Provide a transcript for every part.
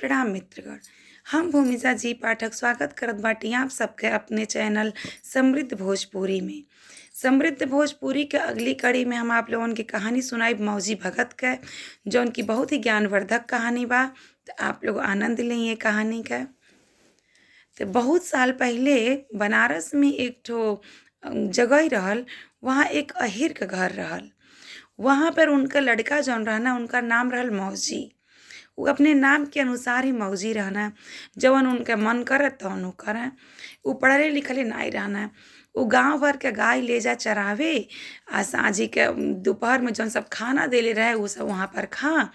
प्रणाम मित्रगण, हम भूमिजा जी पाठक स्वागत करत बाटी आप सबके अपने चैनल समृद्ध भोजपुरी में। समृद्ध भोजपुरी के अगली कड़ी में हम आप लोगन के कहानी सुनाई मौजी भगत के, जौन की बहुत ही ज्ञानवर्धक कहानी बा। तो आप लोग आनंद लें ये कहानी का। तो बहुत साल पहले बनारस में एक ठो जगह रहल, वहाँ एक अहिर के घर रहल। वहाँ पर उनका लड़का जौन रहना उनका नाम रहल मौजी। वो अपने नाम के अनुसार ही मौजी रहना, जवन उनके मन करे तवन उ करें। उ पढ़ले लिखले नहीं रहना। उ गांव भर के गाय ले जा चरावे आ साँझी के दोपहर में जौन सब खाना देले रहे उ सब वहाँ पर खा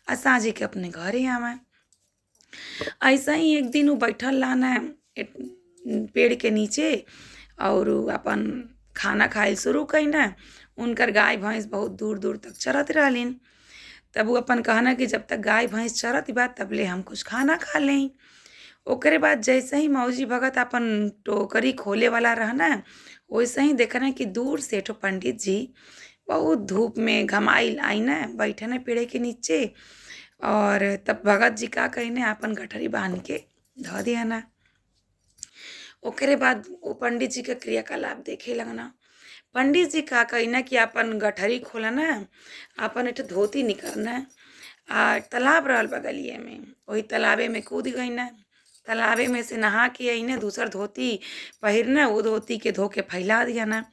आ साँझी के अपने घरे आवे। ऐसा ही एक दिन उ बैठल रहना पेड़ के नीचे और उ अपन खाना खाइल शुरू कईना। उनकर गाय भैंस बहुत दूर दूर तक चरत रहलिन। तब वो अपन कहना कि जब तक गाय भैंस चरत बा तबले हम कुछ खाना खा लें। ओकरे बाद जैसे ही मौजी भगत अपन टोकरी खोले वाला रहना, वैसे ही देखना कि दूर से एक ठो पंडित जी बहुत धूप में घमाइल आईना बैठन पेड़े के नीचे। और तब भगत जी का कहीने अपन गठरी बांध के धऽ दियाना। ओकरे बाद वो पंडित जी के क्रियाकलाप देखे लगना। पंडित जी का कहीना कि अपन गठरी खोलना, अपन एक ठो धोती निकलना आ तालाब रहल बगलिए में, वही तालाबे में कूद गईना। तालाबे में से नहा के अइना, दूसर धोती पहिरना, वो धोती के धो के फैला दियाना।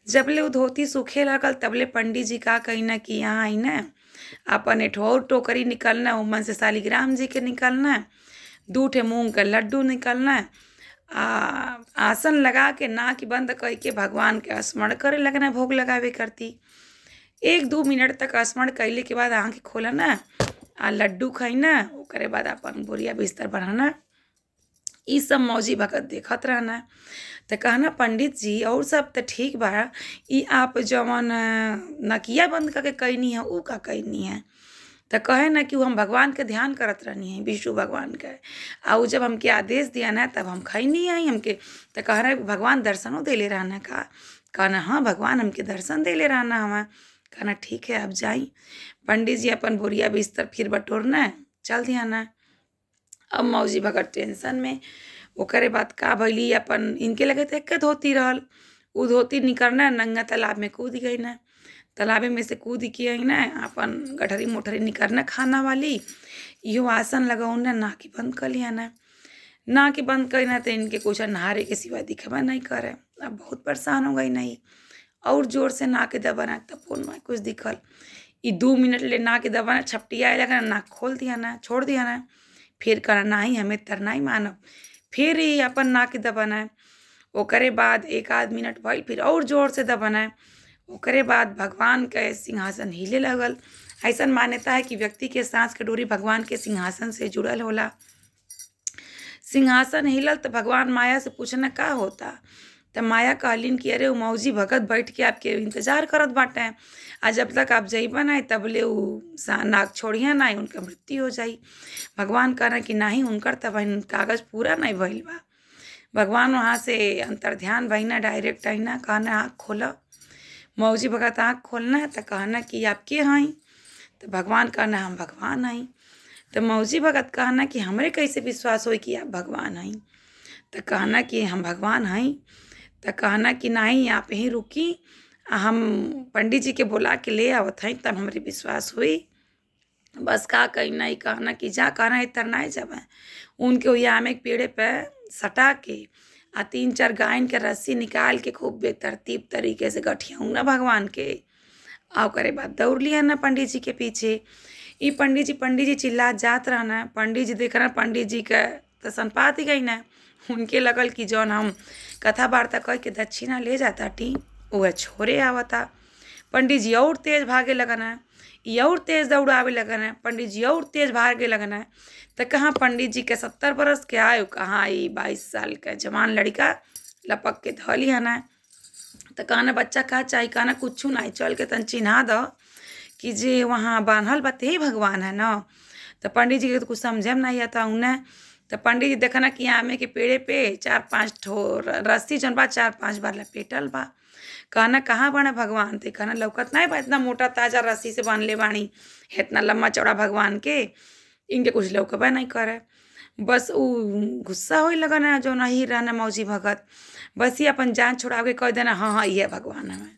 जबले वो धोती सूखे लागल तबले पंडित जी का कहीना कि यहाँ आइना, अपन एक ठो और टोकरी निकलना, उमन से शालिग्राम जी के निकलना, दू ठे मूंग के लड्डू निकलना आ आसन लगा के नाक बंद कई के भगवान के स्मरण करे लगना, भोग लगावे करती। 1-2 मिनट तक स्मरण कैले के बाद आँख खोलना आ लड्डू खैना, ओकरे बाद अपन बोरिया बिस्तर बनाना। ई सब मौजी भगत देखत रहना। तो कहना पंडित जी और सब तो ठीक बा, ई आप जवन नकिया बंद करके कैनी है ऊ का कैनी है? तो कहे ना कि वो हम भगवान के ध्यान करत रहनी है, विष्णु भगवान के, आ उ जब हमके आदेश दिया ना तब हम खैनी आई हमके। तो कह रहे भगवान दर्शनों देले रहना का? कहना हाँ भगवान हमके दर्शन देले रहना हमें। कहना ठीक है अब जाई। पंडित जी अपन बोरिया बिस्तर फिर बटोरना चल दिया ना। अब मौजी भगत टेंशन में। ओकरे बाद का भइली अपन इनके लगे तो एके धोती रहल, उ धोती निकलना नंगा तालाब में कूद गई ना। तालाबे में से कूद के आई ना अपन गठरी मोठरी निकलना खाना वाली, इहो आसन लगौना, नाक बंद कर लिया ना। नाक बंद करी ना तो इनके कुछ नहारे के सिवा दिखबा नहीं करे। अब बहुत परेशान हो गई नहीं, और जोर से नाक दबाना तब फोन में कुछ दिखल। ई 2 मिनट ले नाक दबाना, छपटिया लगा, नाक खोल दिया ना, छोड़ दिया ना। फिर कहना नहीं हमें तरना ही मानब, फिर ही अपन नाक दबाना। ओकरे बाद 1-आध मिनट भइल, फिर और जोर से दबाना। ओकरे बाद भगवान के सिंहासन हिले लगल। ऐसा मान्यता है कि व्यक्ति के सांस के डोरी भगवान के सिंहासन से जुड़ल होला। सिंहासन हिलल तो भगवान माया से पूछना का होता, तो माया कहलिन कि अरे उ मौजी भगत बैठ के आपके इंतजार करत बाटे, आ जब तक आप जइबा नहीं तबले उ नाक छोड़िया नहीं, उनका मृत्यु हो जाई। भगवान कहना कि नहीं उनकर तब कागज़ पूरा नहीं भइल बा। भगवान वहाँ से अंतर्ध्यान भइना, डायरेक्ट आइना, कहना आँख खोला। मौजी भगत आँख खोलना है तो कहना कि आप के हई? तो भगवान कहना हम भगवान हई। तो मौजी भगत कहना कि हमरे कैसे विश्वास होई कि आप भगवान हई? तो कहना कि हम भगवान हई। तो कहना कि नहीं आप यहीं रुकी, हम पंडित जी के बुला के ले आवत हई तब हमरे विश्वास हुई। बस का कही नहीं, कहना कि जा, कहना है तरना जब उनके वही आमे के पेड़े पे सटा के आ 3-4 गायन के रस्सी निकाल के खूब बेतरतीब तरीके से गठियाऊँ ना भगवान के। आ ओकरे बाद दौड़ लिया ना पंडित जी के पीछे। ई पंडित जी पंडित जी चिल्ला जात रहना। पंडित जी देख रहा, पंडित जी के तो सनपात ही गई ना। उनके लगल कि जौन हम कथा वार्ता कह के दक्षिणा ले जाता टी वह छोरे आवता। पंडित जी और तेज़ भागे लगना, ई और तेज़ दौड़ावे लगना, पंडित जी और तेज़ भागे लगना। तो कहाँ पंडित जी के 70 बरस के आयु, कहाँ ई 22 साल के जवान लड़का लपक के धऽ लियाना। तो कहना बच्चा का चाही? कहना कुछ नहीं, चल के तन चिन्हा दो कि जे वहाँ बान्हल बा ते भगवान है ना। तो पंडित जी के तो कुछ समझे में नहीं आता उन्हें। तो पंडित जी देखना कि आमे के पेड़े पे 4-5 ठो रस्सी जौन बा 4-5 बार लपेटल बा। कहना कहाँ बाणे भगवान? ते कहना लौकत नहीं बा, इतना मोटा ताज़ा रस्सी से बांधले बानी, इतना लम्बा चौड़ा भगवान के। इनके कुछ लौकबे नहीं करे। बस उ गुस्सा होए लगन है जौन अहीर रहना मौजी भगत, बस ही अपन जान छुड़ावे के कह देना हाँ हाँ इहे भगवान हमें।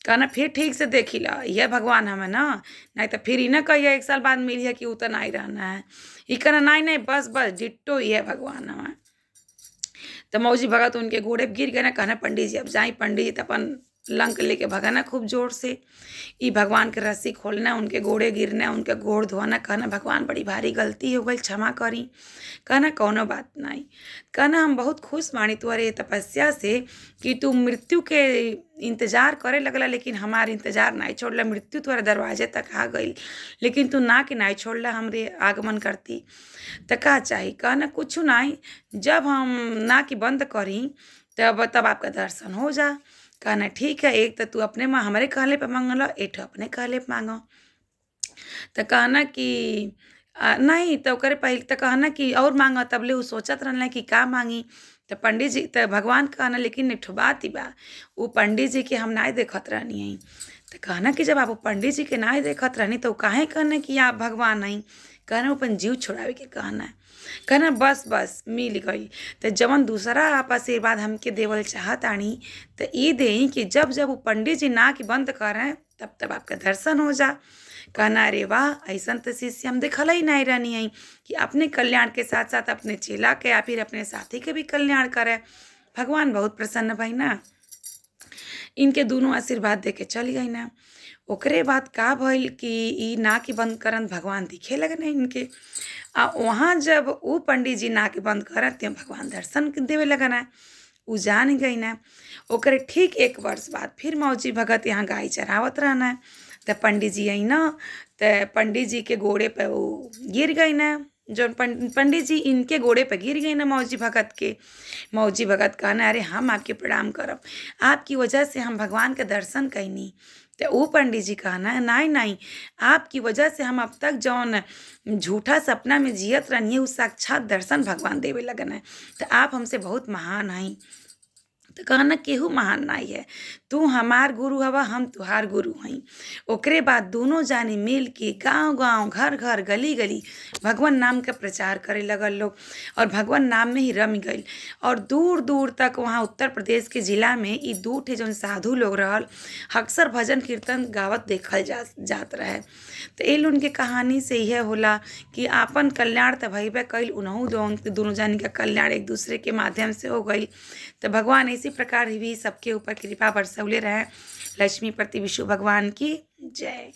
कहना फिर ठीक से देखी ला, यह भगवान हमें ना, नहीं तो फिर ई ना कहिए 1 साल बाद मिली कि उ तो नहीं रहना है। ई कहना नहीं नहीं बस बस डिट्टो यह भगवान हमें। तो मौजी भगत उनके घोड़े पे गिर गए ना। कहना पंडित जी अब जाई। पंडित जी तो अपन लंक लेके भगाना खूब जोर से, ई भगवान के रस्सी खोलना, उनके गोड़े गिरना, उनके गोड़ धोना। कहना भगवान बड़ी भारी गलती हो गई, क्षमा करी। कहना कौनो बात नहीं। कहना हम बहुत खुश बानी तुहरे तपस्या से कि तू मृत्यु के इंतज़ार करे लगला, लेकिन हमार इंतज़ार नहीं छोड़ला। मृत्यु तुहरे दरवाजे तक आ गई, लेकिन तू ना के नहीं छोड़ला हमरे आगमन करती। तो का चाही? कहना कुछ नहीं, जब हम ना की बंद करी तब तब आपका दर्शन हो जा। कहना ठीक है, एक तो तू अपने माँ हमारे कहले पे मांगल, एक ठो अपने कहले पे मांगो। तो कहना कि नहीं, तो ओकरे पहले तो कहना कि और मांगा। तबले उ सोचत रहना कि का मांगी। तो पंडित जी तो भगवान कहना लेकिन एक ठो बात ही बा, उ पंडित जी के हम नहीं देखत रहनी है। तो कहना कि जब आप पंडित जी के नहीं देखत रहनी तो काहे कहना कि आप भगवान हई? कहना अपन जीव छुड़ावे के कहना। कहना बस बस मिल गई। तो जवन दूसरा आप आशीर्वाद हमके देवल चाहतानी तो ई देई कि जब जब वो पंडित जी नाक बंद करें तब तब आपका दर्शन हो जा। कहना अरे वाह, ऐसा तो शिष्य हम देखल ही नहीं रहनी है कि अपने कल्याण के साथ साथ अपने चेला के या फिर अपने साथी के भी कल्याण करे। भगवान बहुत प्रसन्न भाई ना, इनके दोनों आशीर्वाद दे के चल गई ना। ओकरे बाद का भइल कि ई नाक बंद करन भगवान दिखे लगन इनके। आ वहाँ जब उ पंडित जी नाक बंद करन ते भगवान दर्शन देवे लगन है, उ जान गई ना। ओकरे ठीक 1 वर्ष बाद फिर मौजी भगत यहाँ गाय चरावत रहना। तो पंडित जी आई ना, तो पंडित जी के गोड़े पे वो गिर गई ना। जो पंडित जी इनके गोड़े पे गिर गए ना मौजी भगत के। मौजी भगत कहना अरे हम आपके प्रणाम करब, आपकी वजह से हम भगवान के दर्शन कैनी। तो वो पंडित जी कहना नहीं नहीं, आपकी वजह से हम अब तक जौन झूठा सपना में जियत रहनी है, साक्षात दर्शन भगवान देवे लगन है, तो आप हमसे बहुत महान हैं। तो कहना केहू महान नहीं है, तू हमार गुरु हवा, हम तुहार गुरु हई। ओकरे बाद दोनों जाने मिल के गांव गांव, घर घर, गली गली भगवान नाम के प्रचार करे लगल लोग, और भगवान नाम में ही रम गई। और दूर दूर तक वहाँ उत्तर प्रदेश के ज़िला में ई दू ठे जौन साधु लोग रहल अक्सर भजन कीर्तन गावत देखल जात रहे। तो ये उनके कहानी से यह होला कि आपन कल्याण तो भइबे कैल, उन्हों दोनों जानी का कल्याण एक दूसरे के माध्यम से हो गई। तो भगवान इसी प्रकार भी सबके ऊपर कृपा बरसौले रहे। लक्ष्मीपति विष्णु भगवान की जय।